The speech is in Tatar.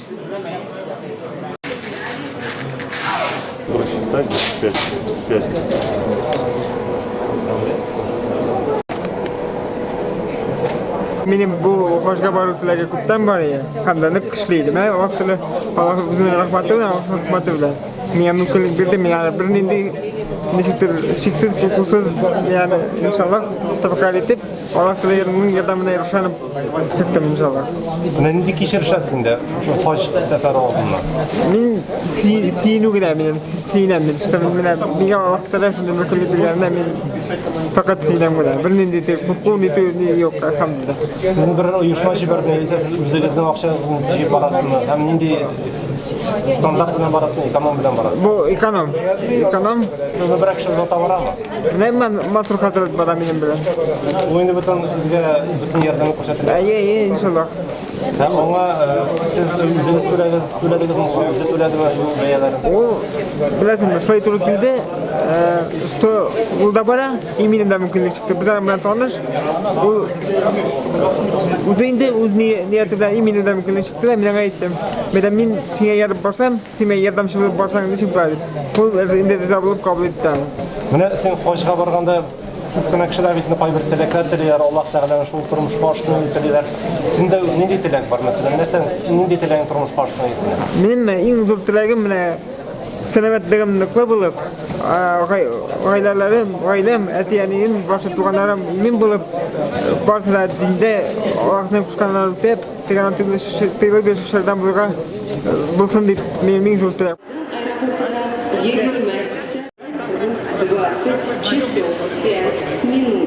Просчитать 5, 5. Минем бу хаҗга бару теләге күптән бар иде. Һәм дә нык көчле иде. Менә Аллаһ Тәгалә Аллаһ үзенең рәхмәте белән, Аллаһның рәхмәте белән миңа мөмкинлек бирде. Мин аны бернинди ничектер шиксез, куркусыз, ягъни иншаллаһ тәвәккәл итеп, Аллаһ Тәгаләнең ярдәменә ышанып чыктым иншаллаһ. Менә нинди кичерешләр синдә шушы хаҗ сәфәре алдыннан? Мин сөенү генә минем, сөенәм мин. Менә миңа Аллаһ Тәгалә шундый мөмкинлек биргәненә мин фәкать сөенәм генә. Бернинди дә курку нитү ни юк, әлхәмдүлилләһ. Сезне берәр оешма җибәрде, яисә сез үзегезнең акчагызны җыеп барасызмы? Һәм нинди стандарт белән барасызмы, эконом белән барасызмы? Бу эконом. Эконом. Сезне берәр кеше озата барамы? Менә Мансур хәзрәт бара минем белән. Ул инде бөтен сезгә бөтен ярдәмен күрсәтергә. Әйе, әйе, иншаллаһ. Ә аңа сез үзегез түләгез, түләдегезме, ул үзе түләдеме юл бәяләрен? Ул, беләсеңме, шулай туры килде, что ул да бара, и минем дә мөмкинлек чыкты. Без аның белән таныш. Ул үзе инде үз нияте белән и минем дә мөмкинлек чыкты да, мин аңа әйттем. Мәдәм мин сиңа ияреп барсам, Син миңа ярдәмче булып барсаң, ничек була дип. Ул инде риза булып кабул итте аны. Менә син хаҗга барганда күп кенә кешеләр бит кайбер теләкләр телиләр, Аллаһ Тәгаләнең шул тормышка ашсын дип телиләр. Синдә нинди теләк бар, мәсәлән, нәрсә, нинди теләгең тормышка ашсын дисең? Минем иң зур теләгем менә сәламәтлегем ныклы булып, гаиләләрем, гаиләм, әти-әнием, барча туганнарым имин булып, барысы да диндә Аллаһның кушканнарын үтәп, Тегәнән тыелып яшәүчеләрдән булырга булсын дип минем иң зур теләк. Аэропортына 20 20 часов 5 минут.